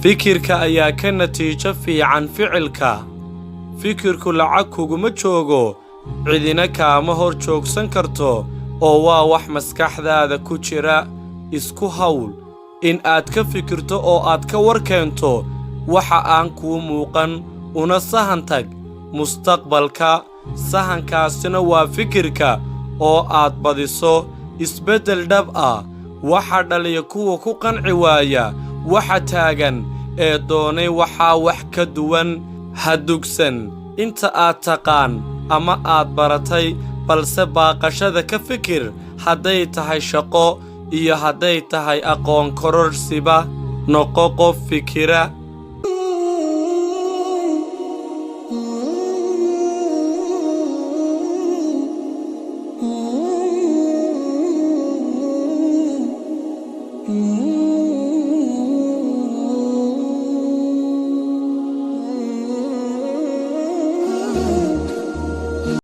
Fikirka ayaa ka natiijo fiican ficilka. Fikirku lacag kuguma joogo, cidina kaama hor joogsan karto, oo waa wax maskaxdaada ku jira. Isku hawl in aad ka fikirto oo aad ka war keento waxa aan kuu muuqan, una sahan tag mustaqbalka. Sahankaasina waa fikirka oo aad badiso. Isbeddel dhab ah waxa dhaliya kuwa ku qanci waaya waxa taagan ee doonay waxaa wax ka duwan. Ha dugsan inta aad taqaan ama aad baratay, balse baaqashada ka fikir, hadday tahay shaqo iyo hadday tahay aqoon kororsiba. Noqo qof fikira.